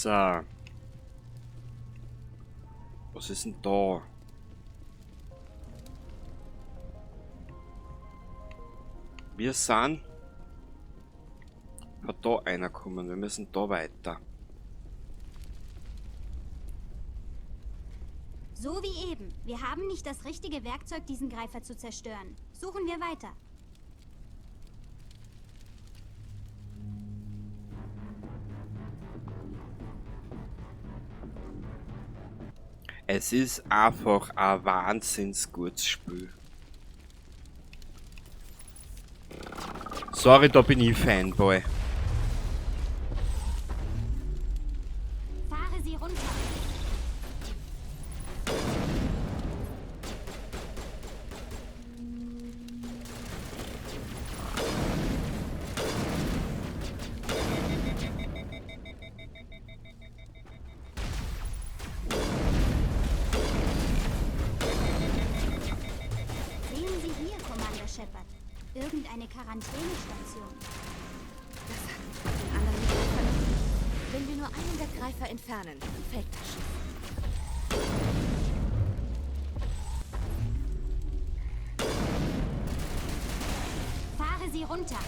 So. Was ist denn da? Wir sind von da einer gekommen. Wir müssen da weiter. So wie eben. Wir haben nicht das richtige Werkzeug, diesen Greifer zu zerstören. Suchen wir weiter. Es ist einfach ein wahnsinns gutes Spiel. Sorry, da bin ich Fanboy. Fahre sie runter. Sehen Sie hier, Commander Shepard. Irgendeine Quarantänestation. Das hat mich bei den anderen nicht verlassen. Wenn wir nur einen der Greifer entfernen, fällt das Schiff. Fahre sie runter.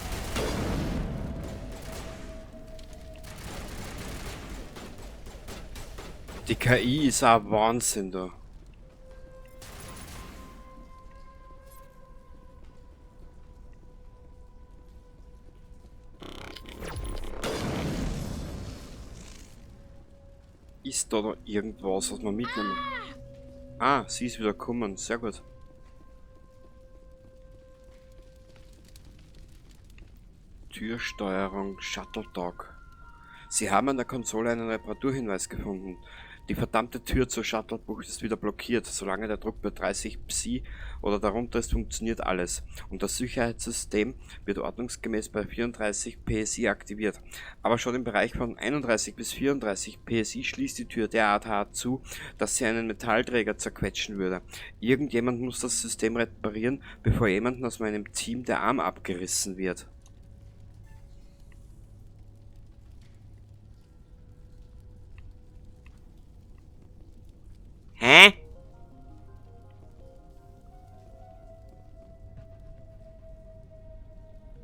Die KI ist auch Wahnsinn da. Ist da noch irgendwas, was man mitnehmen? Ah, sie ist wieder gekommen. Sehr gut. Türsteuerung, Shuttle Dock. Sie haben an der Konsole einen Reparaturhinweis gefunden. Die verdammte Tür zur Shuttlebucht ist wieder blockiert. Solange der Druck bei 30 Psi oder darunter ist, funktioniert alles. Und das Sicherheitssystem wird ordnungsgemäß bei 34 PSI aktiviert. Aber schon im Bereich von 31 bis 34 PSI schließt die Tür derart hart zu, dass sie einen Metallträger zerquetschen würde. Irgendjemand muss das System reparieren, bevor jemandem aus meinem Team der Arm abgerissen wird. Hä?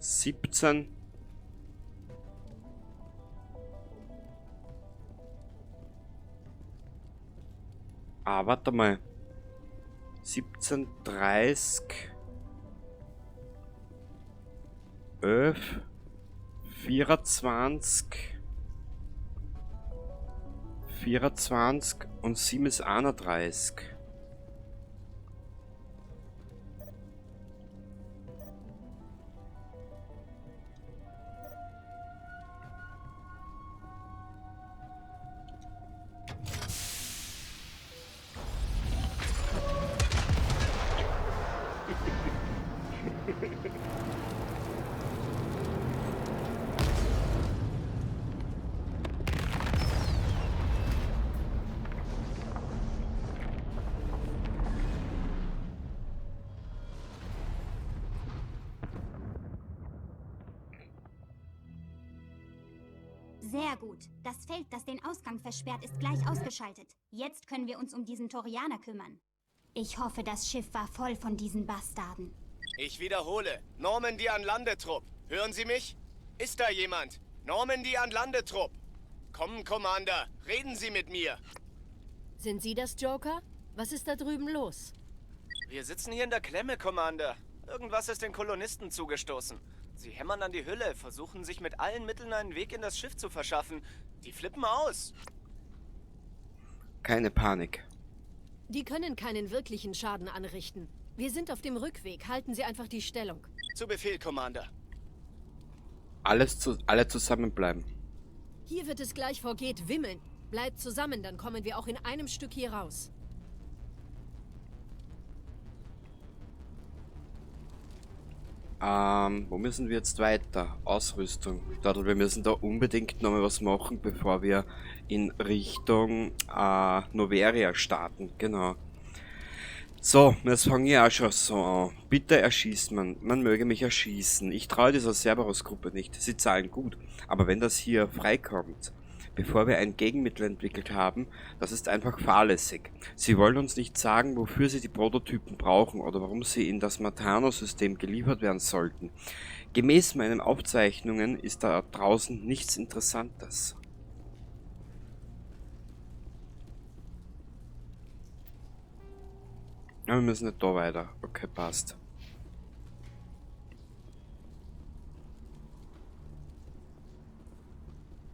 17. Ah, warte mal. 17,30. 11. 24. 24 und 7 ist 31. Sehr gut. Das Feld, das den Ausgang versperrt, ist gleich ausgeschaltet. Jetzt können wir uns um diesen Turianer kümmern. Ich hoffe, das Schiff war voll von diesen Bastarden. Ich wiederhole. Normandy an Landetrupp. Hören Sie mich? Ist da jemand? Normandy an Landetrupp. Kommen, Commander. Reden Sie mit mir. Sind Sie das, Joker? Was ist da drüben los? Wir sitzen hier in der Klemme, Commander. Irgendwas ist den Kolonisten zugestoßen. Sie hämmern an die Hülle, versuchen sich mit allen Mitteln einen Weg in das Schiff zu verschaffen. Die flippen aus. Keine Panik. Die können keinen wirklichen Schaden anrichten. Wir sind auf dem Rückweg. Halten Sie einfach die Stellung. Zu Befehl, Commander. Alle zusammenbleiben. Hier wird es gleich vor Geth wimmeln. Bleibt zusammen, dann kommen wir auch in einem Stück hier raus. Wo müssen wir jetzt weiter? Ausrüstung. Dadl, wir müssen da unbedingt nochmal was machen, bevor wir in Richtung Noveria starten. Genau. So, jetzt fange ich auch schon so an. Bitte erschießt man. Man möge mich erschießen. Ich traue dieser Cerberus-Gruppe nicht. Sie zahlen gut. Aber wenn das hier freikommt, bevor wir ein Gegenmittel entwickelt haben, das ist einfach fahrlässig. Sie wollen uns nicht sagen, wofür sie die Prototypen brauchen oder warum sie in das Matano-System geliefert werden sollten. Gemäß meinen Aufzeichnungen ist da draußen nichts Interessantes. Ja, wir müssen nicht da weiter. Okay, passt.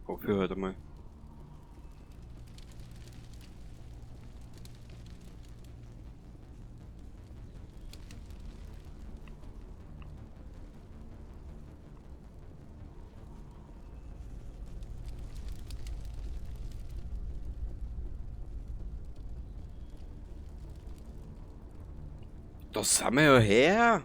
Hoffe ich halt einmal. Da sind wir ja her.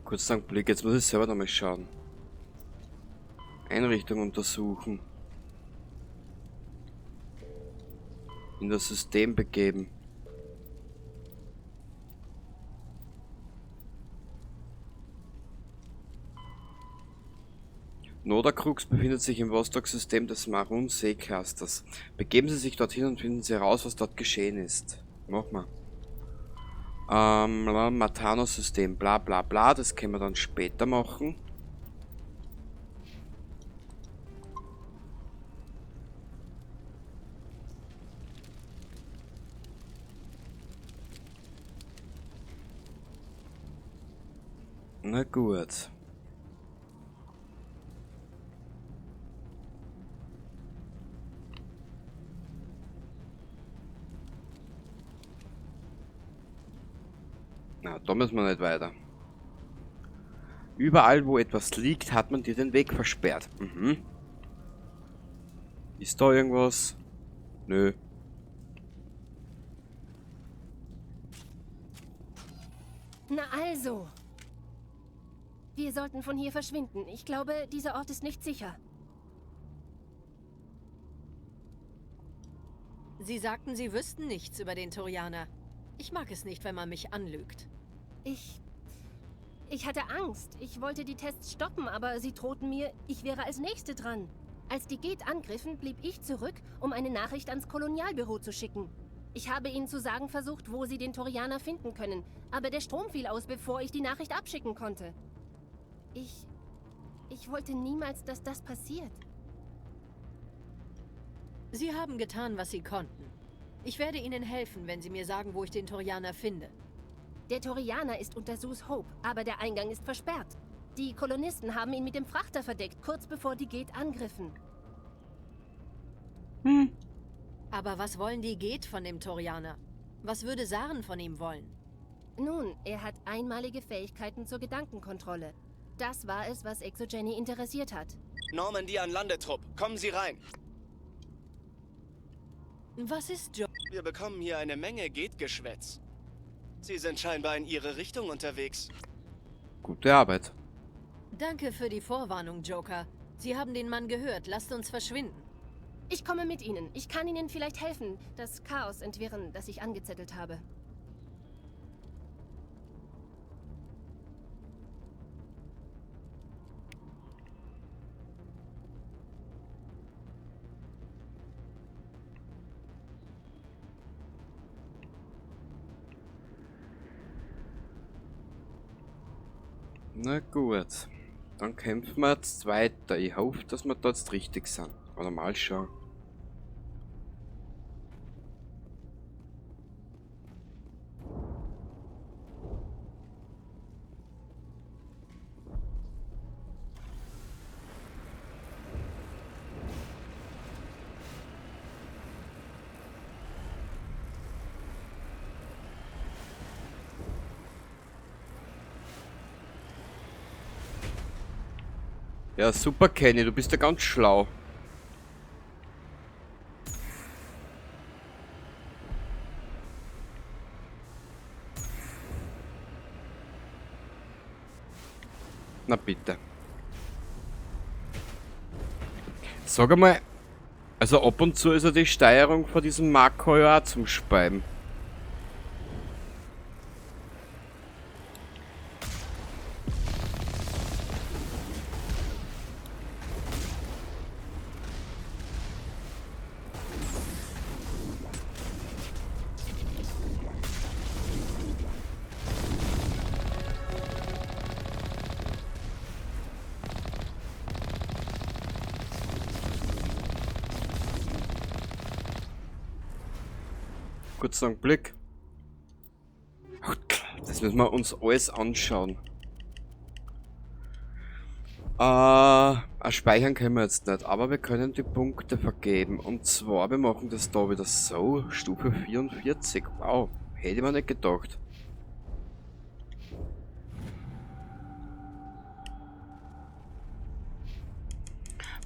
Kurz einen Blick, jetzt muss ich selber nochmal schauen. Einrichtung untersuchen. In das System begeben. Nodakrux befindet sich im Vostok-System des Marun-See-Clusters. Begeben Sie sich dorthin und finden Sie heraus, was dort geschehen ist. Mach mal. Matano-System, bla bla bla, das können wir dann später machen. Na gut. Na, da müssen wir nicht weiter. Überall, wo etwas liegt, hat man dir den Weg versperrt. Mhm. Ist da irgendwas? Nö. Na also. Wir sollten von hier verschwinden. Ich glaube, dieser Ort ist nicht sicher. Sie sagten, Sie wüssten nichts über den Turianer. Ich mag es nicht, wenn man mich anlügt. Ich hatte Angst. Ich wollte die Tests stoppen, aber sie drohten mir, ich wäre als Nächste dran. Als die Geth angriffen, blieb ich zurück, um eine Nachricht ans Kolonialbüro zu schicken. Ich habe ihnen zu sagen versucht, wo sie den Turianer finden können, aber der Strom fiel aus, bevor ich die Nachricht abschicken konnte. Ich wollte niemals, dass das passiert. Sie haben getan, was Sie konnten. Ich werde Ihnen helfen, wenn Sie mir sagen, wo ich den Turianer finde. Der Turianer ist unter Zhu's Hope, aber der Eingang ist versperrt. Die Kolonisten haben ihn mit dem Frachter verdeckt, kurz bevor die Geth angriffen. Aber was wollen die Geth von dem Turianer? Was würde Saren von ihm wollen? Nun, er hat einmalige Fähigkeiten zur Gedankenkontrolle. Das war es, was ExoGeni interessiert hat. Normandy an Landetrupp, kommen Sie rein. Was ist Joe? Wir bekommen hier eine Menge Geth-Geschwätz. Sie sind scheinbar in Ihre Richtung unterwegs. Gute Arbeit. Danke für die Vorwarnung, Joker. Sie haben den Mann gehört. Lasst uns verschwinden. Ich komme mit Ihnen. Ich kann Ihnen vielleicht helfen, das Chaos entwirren, das ich angezettelt habe. Na gut, dann kämpfen wir jetzt weiter. Ich hoffe, dass wir da jetzt richtig sind. Oder mal schauen. Ja, super, Kenny, du bist ja ganz schlau. Na bitte. Sag einmal, Also ab und zu ist ja die Steuerung von diesem Mako ja auch zum Speiben. Kurzer Blick. Das müssen wir uns alles anschauen. Speichern können wir jetzt nicht, aber wir können die Punkte vergeben. Und zwar, wir machen das da wieder so. Stufe 44. Wow, hätte ich mir nicht gedacht.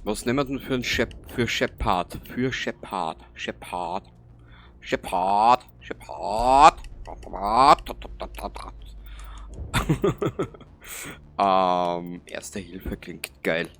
Was nehmen wir denn für einen Shep, für Shepard? Für Shepard. Shepard. Shepard. Shepard. Erste Hilfe klingt geil.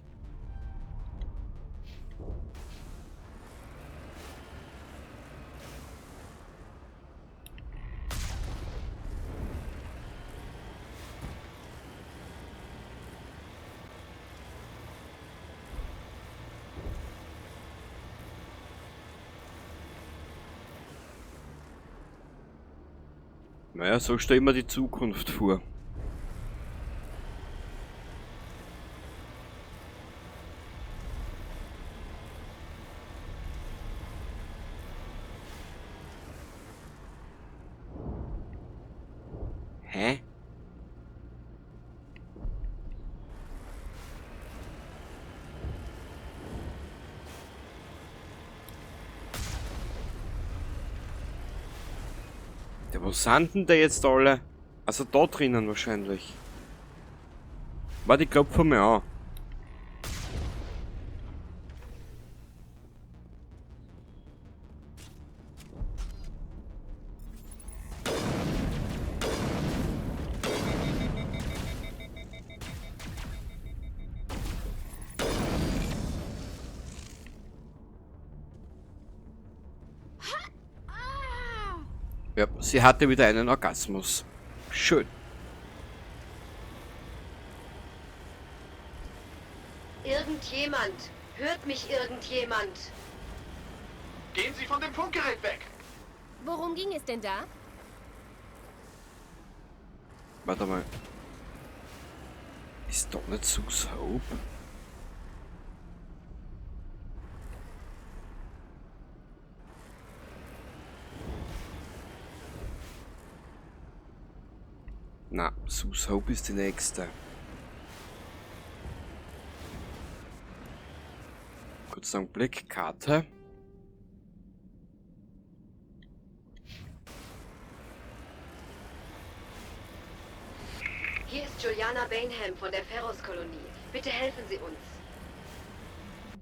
Naja, so stelle ich mir die Zukunft vor. Hä? Ja, wo sind denn die jetzt alle? Also da drinnen wahrscheinlich. Warte, ich klopfe mal an. Ja, sie hatte wieder einen Orgasmus. Schön. Irgendjemand! Hört mich irgendjemand? Gehen Sie von dem Funkgerät weg! Worum ging es denn da? Warte mal. Ist doch nicht Zhu's Hope? Na, Zhu's Hope ist die nächste. Kurz einen Blick, Karte. Hier ist Juliana Bainham von der Feros-Kolonie. Bitte helfen Sie uns.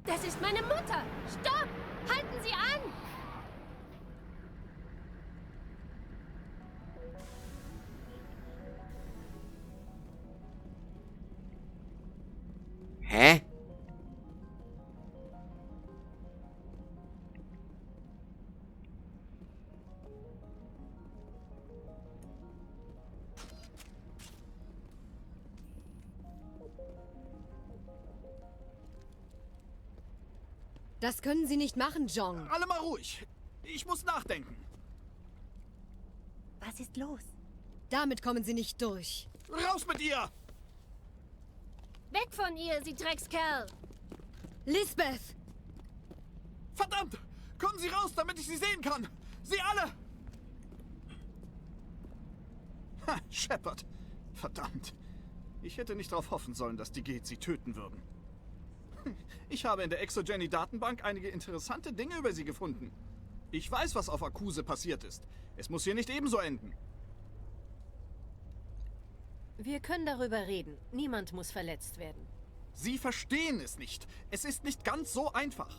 Das ist meine Mutter! Stopp! Halten Sie an! Hä? Das können Sie nicht machen, Jeong. Alle mal ruhig. Ich muss nachdenken. Was ist los? Damit kommen Sie nicht durch. Raus mit ihr! Weg von ihr, Sie Dreckskerl! Lisbeth! Verdammt! Kommen Sie raus, damit ich Sie sehen kann! Sie alle! Ha, Shepard. Verdammt. Ich hätte nicht darauf hoffen sollen, dass die Geth sie töten würden. Ich habe in der ExoGeni-Datenbank einige interessante Dinge über sie gefunden. Ich weiß, was auf Akuze passiert ist. Es muss hier nicht ebenso enden. Wir können darüber reden. Niemand muss verletzt werden. Sie verstehen es nicht. Es ist nicht ganz so einfach.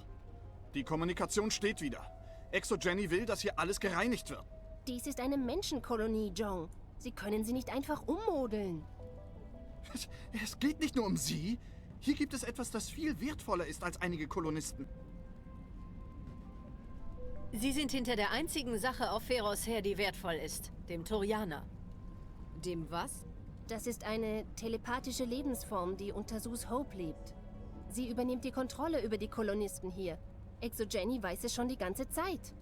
Die Kommunikation steht wieder. ExoGeni will, dass hier alles gereinigt wird. Dies ist eine Menschenkolonie, Jeong. Sie können sie nicht einfach ummodeln. Es geht nicht nur um sie. Hier gibt es etwas, das viel wertvoller ist als einige Kolonisten. Sie sind hinter der einzigen Sache auf Feros her, die wertvoll ist. Dem Turianer. Dem was? Das ist eine telepathische Lebensform, die unter Sus Hope lebt. Sie übernimmt die Kontrolle über die Kolonisten hier. ExoGeni weiß es schon die ganze Zeit.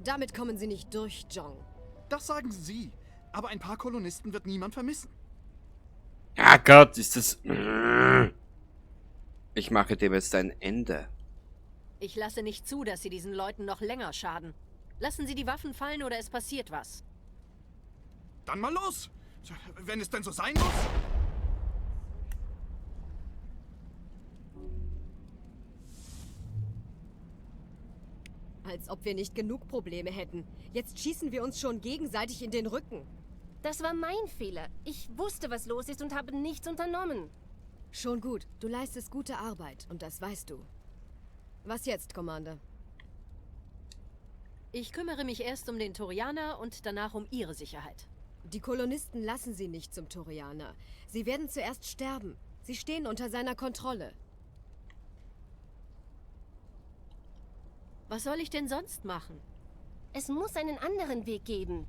Damit kommen Sie nicht durch, Jong. Das sagen Sie. Aber ein paar Kolonisten wird niemand vermissen. Ah Gott, ist das... Ich mache dem jetzt ein Ende. Ich lasse nicht zu, dass Sie diesen Leuten noch länger schaden. Lassen Sie die Waffen fallen oder es passiert was. Dann mal los! Wenn es denn so sein muss! Als ob wir nicht genug Probleme hätten. Jetzt schießen wir uns schon gegenseitig in den Rücken. Das war mein Fehler. Ich wusste, was los ist und habe nichts unternommen. Schon gut. Du leistest gute Arbeit und das weißt du. Was jetzt, Commander? Ich kümmere mich erst um den Turianer und danach um ihre Sicherheit. Die Kolonisten lassen sie nicht zum Turianer. Sie werden zuerst sterben. Sie stehen unter seiner Kontrolle. Was soll ich denn sonst machen? Es muss einen anderen Weg geben.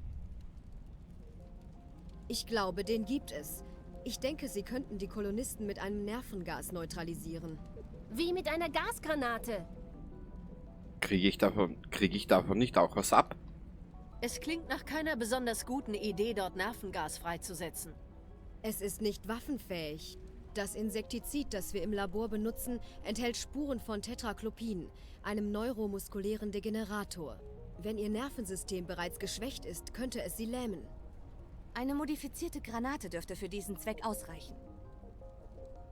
Ich glaube, den gibt es. Ich denke, sie könnten die Kolonisten mit einem Nervengas neutralisieren. Wie mit einer Gasgranate. Kriege ich davon nicht auch was ab? Es klingt nach keiner besonders guten Idee, dort Nervengas freizusetzen. Es ist nicht waffenfähig. Das Insektizid, das wir im Labor benutzen, enthält Spuren von Tetraclopin, einem neuromuskulären Degenerator. Wenn ihr Nervensystem bereits geschwächt ist, könnte es sie lähmen. Eine modifizierte Granate dürfte für diesen Zweck ausreichen.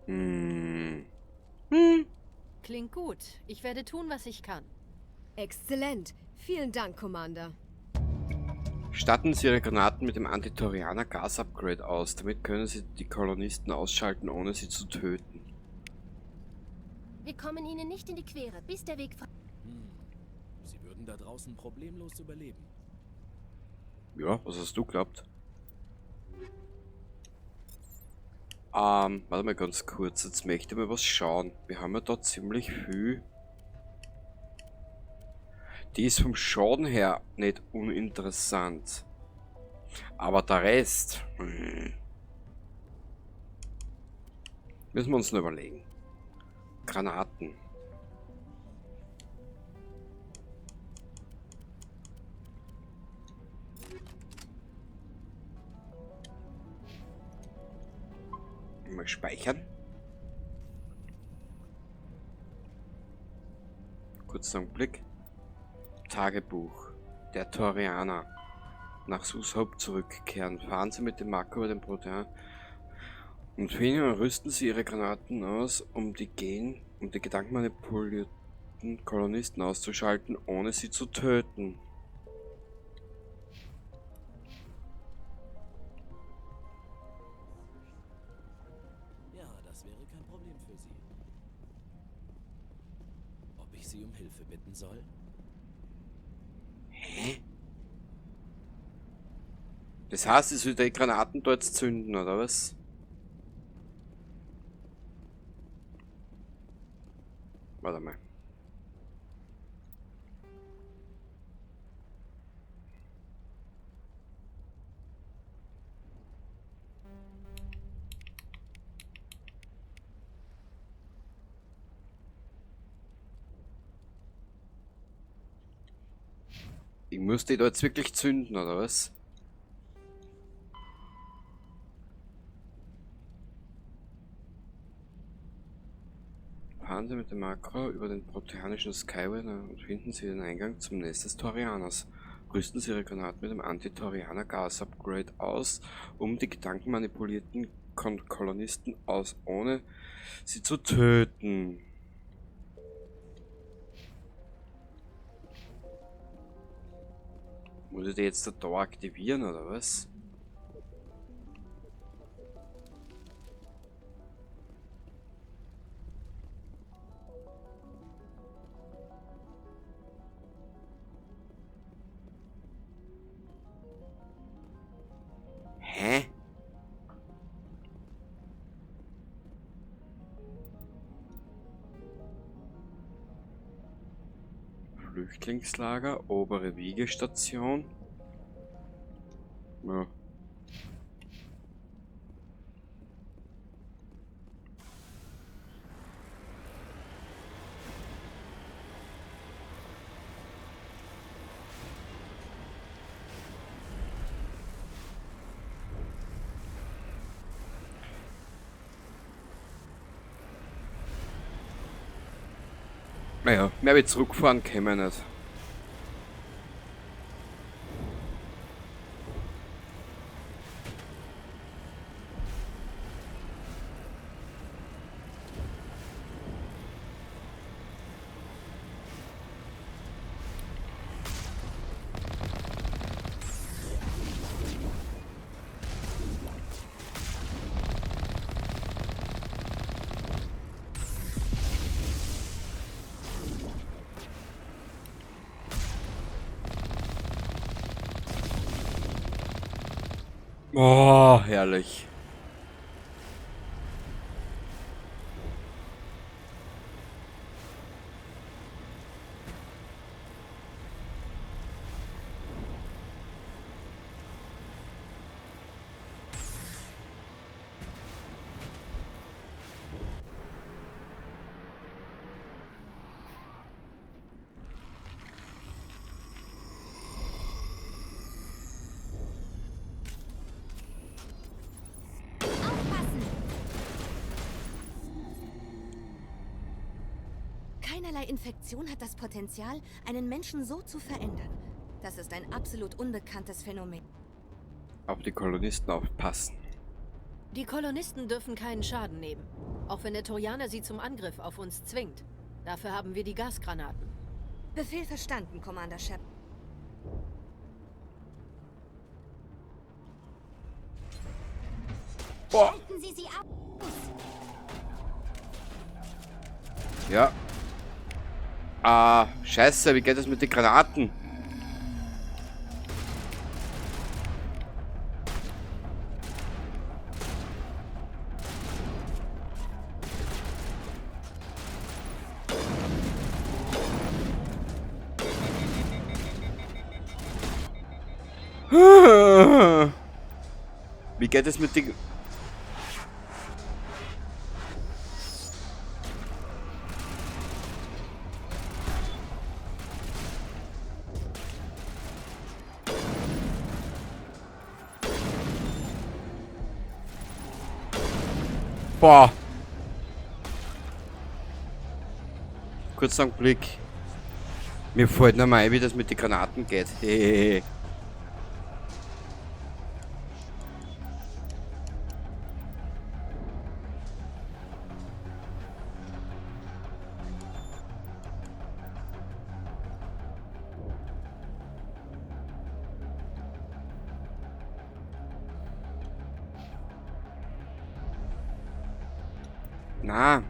Hm. Klingt gut. Ich werde tun, was ich kann. Exzellent. Vielen Dank, Commander. Statten Sie Ihre Granaten mit dem Anti-Turianer-Gas-Upgrade aus. Damit können Sie die Kolonisten ausschalten, ohne sie zu töten. Wir kommen Ihnen nicht in die Quere, bis der Weg frei... Sie würden da draußen problemlos überleben. Ja, was hast du glaubt? Warte mal ganz kurz, jetzt möchte ich mal was schauen. Wir haben ja da ziemlich viel. Die ist vom Schaden her nicht uninteressant. Aber der Rest... Müssen wir uns noch überlegen. Granaten. Mal speichern. Kurzer Augenblick. Tagebuch. Der Turianer. Nach Zhu's Hope zurückkehren. Fahren Sie mit dem Mako über den Protean und finden und rüsten Sie Ihre Granaten aus, um die gedankenmanipulierten Kolonisten auszuschalten, ohne sie zu töten. Ja, das wäre kein Problem für Sie. Ob ich Sie um Hilfe bitten soll? Hä? Das heißt, ich soll die Granaten dort zünden, oder was? Warte mal. Ich muss die da jetzt wirklich zünden, oder was? Fahren Sie mit dem Makro über den proteanischen Skyway und finden Sie den Eingang zum Nest des Turianers. Rüsten Sie Ihre Granaten mit dem Anti-Turianer-Gas-Upgrade aus, um die gedankenmanipulierten Kolonisten aus, ohne sie zu töten. Muss ich die jetzt da aktivieren, oder was? Hä? Flüchtlingslager, obere Wiegestation. Ja. Naja, mehr wie zurückfahren können wir nicht. Oh, herrlich. Aufpassen! Keinerlei Infektion hat das Potenzial, einen Menschen so zu verändern. Das ist ein absolut unbekanntes Phänomen. Auf die Kolonisten aufpassen. Die Kolonisten dürfen keinen Schaden nehmen. Auch wenn der Turianer sie zum Angriff auf uns zwingt. Dafür haben wir die Gasgranaten. Befehl verstanden, Commander Shepard. Boah. Halten Sie sie aus! Ja. Ah, scheiße, wie geht das mit den Granaten? Wie geht es mit den... Boah. Kurzer Blick. Mir fällt noch mal ein, wie das mit den Granaten geht. Hehehe. Na,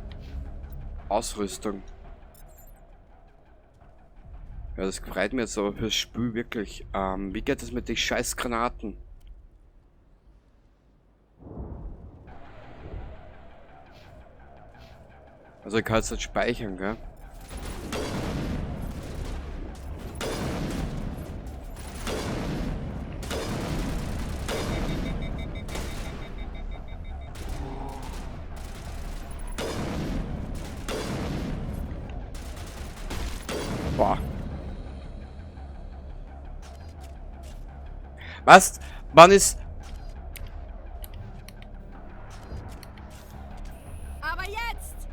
Ausrüstung. Ja, das freut mich jetzt aber fürs Spiel wirklich. Wie geht das mit den scheiß Granaten? Also ich kann jetzt nicht speichern, gell? Boah. Was? Wann ist... Aber jetzt!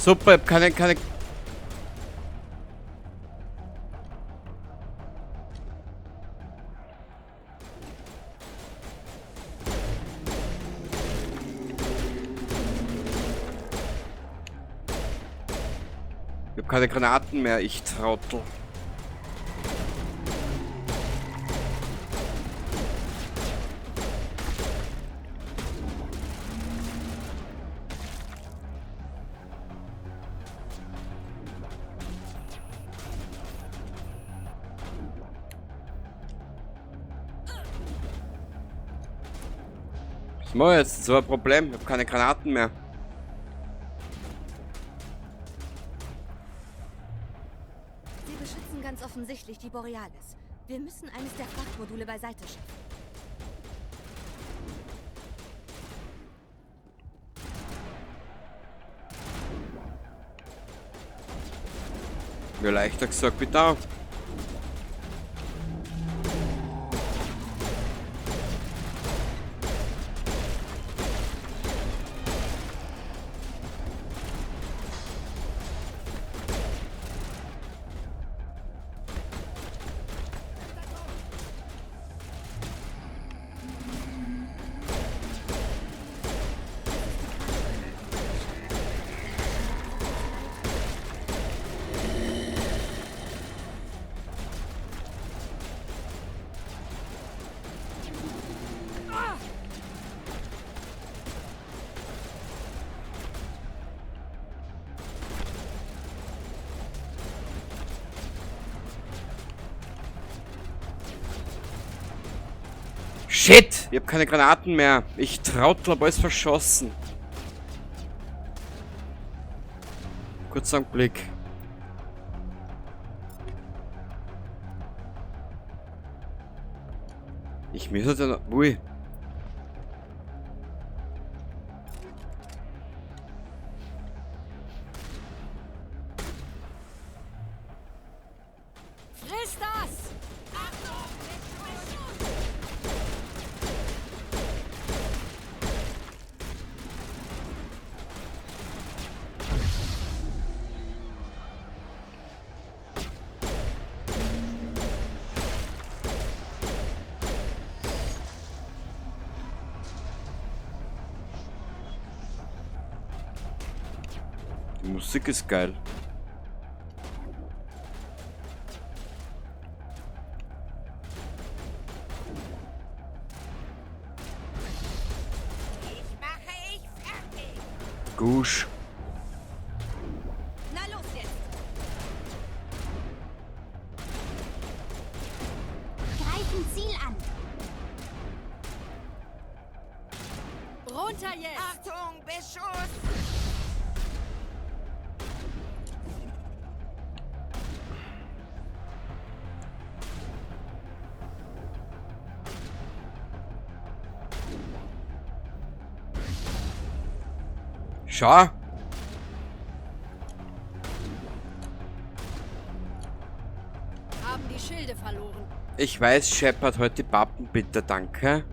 Super, ich hab keine... Ich hab keine Granaten mehr, ich Trottel. Was mach ich jetzt? So ein Problem. Ich hab keine Granaten mehr. Sie beschützen ganz offensichtlich die Borealis. Wir müssen eines der Frachtmodule beiseite schaffen. Mir leichter gesagt, bitte. Shit! Ich hab keine Granaten mehr. Ich Trottel, hab alles verschossen. Kurzer Blick. Ich müsste dann... Ui. Friss das! Die Musik ist geil. Ich mache ich fertig! Gusch. Na los jetzt! Greifen Ziel an. Runter jetzt! Achtung, Beschuss! Schau. Haben die Schilde verloren. Ich weiß, Shepard, heute die Pappen bitte, danke.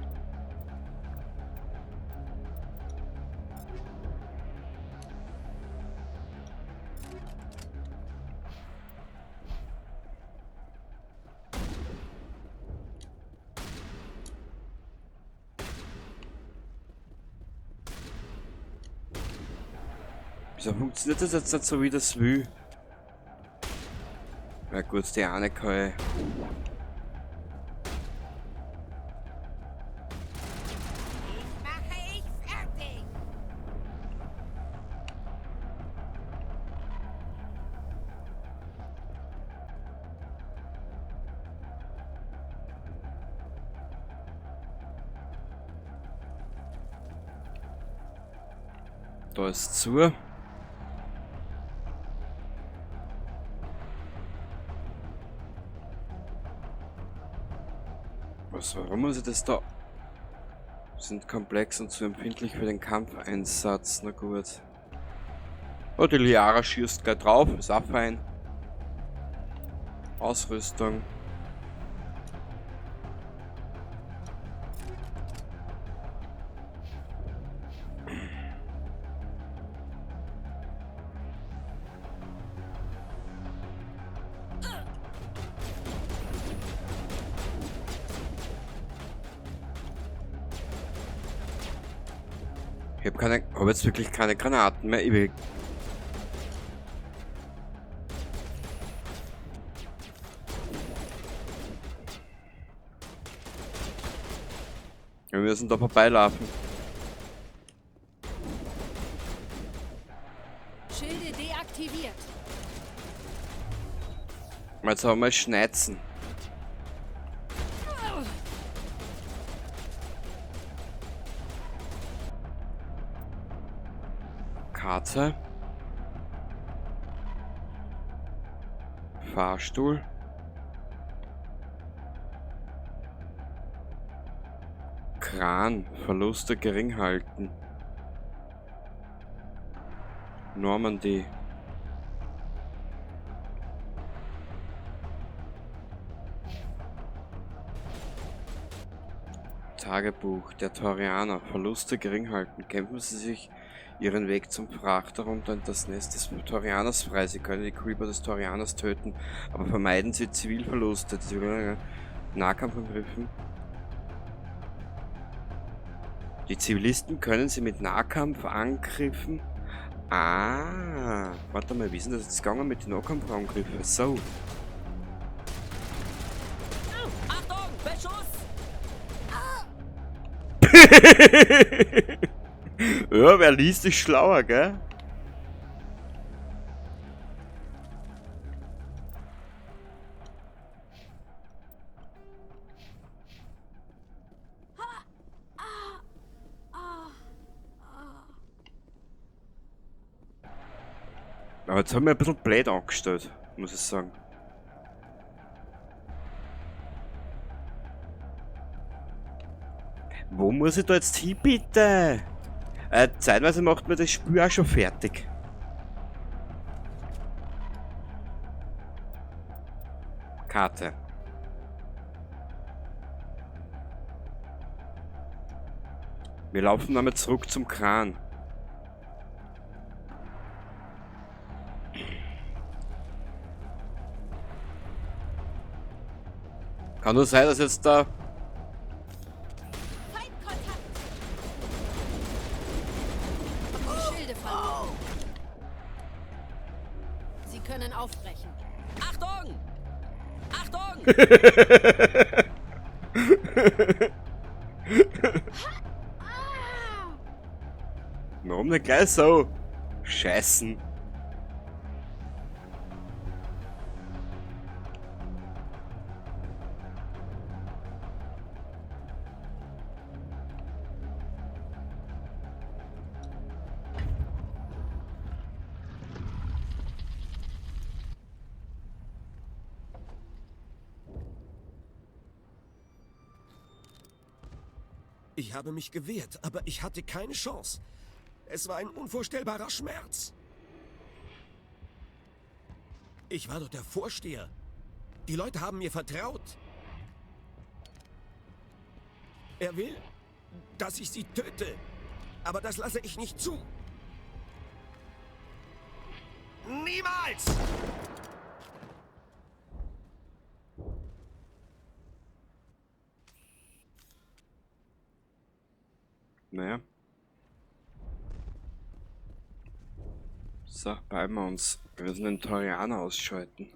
Wieso funktioniert das jetzt nicht so, wie das will? Na gut, die eine kann ich. Mache ich fertig! Da ist zu. Was, warum muss ich das da? Sind komplex und zu empfindlich für den Kampfeinsatz. Na gut. Oh, die Liara schießt gleich drauf. Ist auch fein. Ausrüstung. Ich habe jetzt wirklich keine Granaten mehr. Ich will. Wir müssen da vorbeilaufen. Schilde deaktiviert. Jetzt haben wir Schneizen. Karte. Fahrstuhl. Kran. Verluste gering halten. Normandy. Tagebuch der Turianer. Verluste gering halten. Kämpfen Sie sich Ihren Weg zum Frachter runter in das Nest des Turianers frei. Sie können die Creeper des Turianers töten, aber vermeiden Sie Zivilverluste. Nahkampfangriffen. Die Zivilisten können Sie mit Nahkampfangriffen. Ah, warte mal, wie ist denn das jetzt gegangen mit den Nahkampfangriffen? So. Achtung, Beschuss! Ja, wer liest, ist schlauer, gell? Aber jetzt haben wir ein bisschen blöd angestellt, muss ich sagen. Wo muss ich da jetzt hin, bitte? Zeitweise macht mir das Spiel auch schon fertig. Karte. Wir laufen damit zurück zum Kran. Kann nur sein, dass jetzt da... Schilde verloren. Sie können aufbrechen. Achtung! Achtung! Warum nicht gleich so? Scheißen. Ich habe mich gewehrt, aber ich hatte keine Chance. Es war ein unvorstellbarer Schmerz. Ich war doch der Vorsteher. Die Leute haben mir vertraut. Er will, dass ich sie töte. Aber das lasse ich nicht zu. Niemals! Naja. So, beeilen wir uns. Wir müssen den Turianer ausschalten.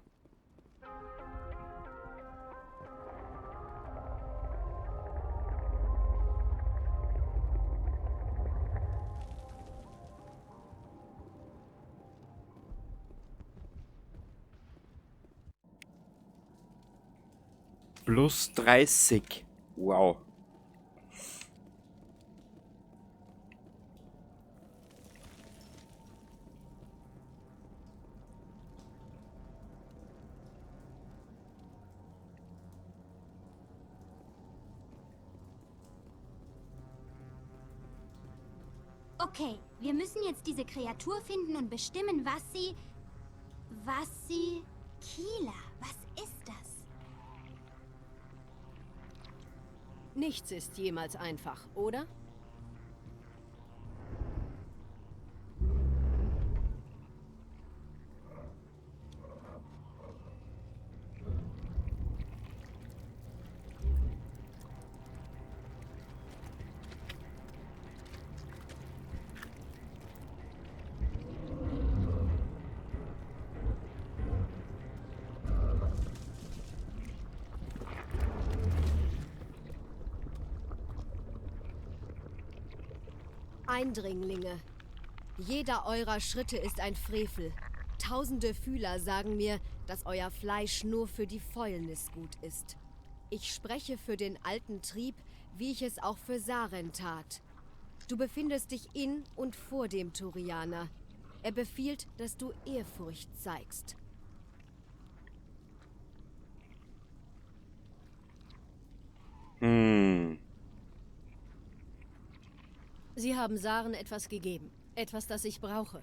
Plus 30. Wow. Okay, wir müssen jetzt diese Kreatur finden und bestimmen, was sie... Keelah, was ist das? Nichts ist jemals einfach, oder? Eindringlinge. Jeder eurer Schritte ist ein Frevel. Tausende Fühler sagen mir, dass euer Fleisch nur für die Fäulnis gut ist. Ich spreche für den alten Trieb, wie ich es auch für Saren tat. Du befindest dich in und vor dem Turianer. Er befiehlt, dass du Ehrfurcht zeigst. Hm. Sie haben Saren etwas gegeben. Etwas, das ich brauche.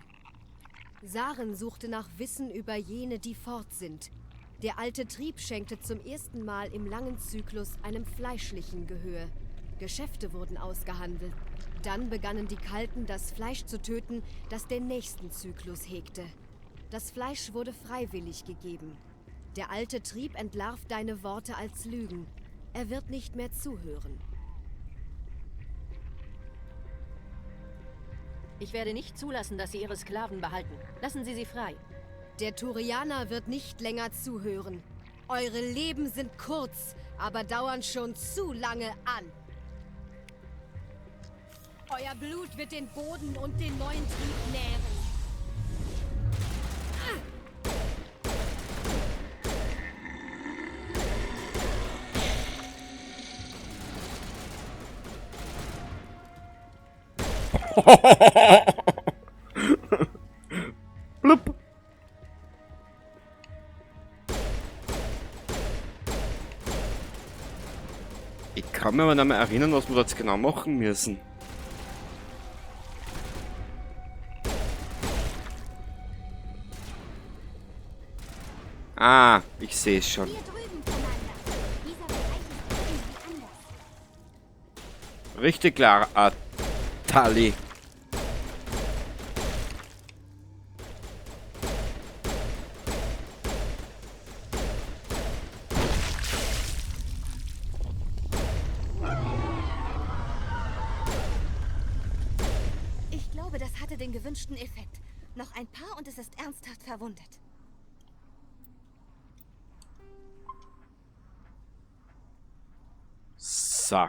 Saren suchte nach Wissen über jene, die fort sind. Der alte Trieb schenkte zum ersten Mal im langen Zyklus einem fleischlichen Gehör. Geschäfte wurden ausgehandelt. Dann begannen die Kalten, das Fleisch zu töten, das den nächsten Zyklus hegte. Das Fleisch wurde freiwillig gegeben. Der alte Trieb entlarvt deine Worte als Lügen. Er wird nicht mehr zuhören. Ich werde nicht zulassen, dass Sie Ihre Sklaven behalten. Lassen Sie sie frei. Der Turianer wird nicht länger zuhören. Eure Leben sind kurz, aber dauern schon zu lange an. Euer Blut wird den Boden und den neuen Trieb nähren. Blub. Ich kann mir aber nicht mehr erinnern, was wir da jetzt genau machen müssen. Ah, ich sehe es schon. Hier drüben, Commander. Dieser Bereich ist irgendwie anders. Richtig klar, Tali. Ich glaube, das hatte den gewünschten Effekt. Noch ein paar und es ist ernsthaft verwundet. So.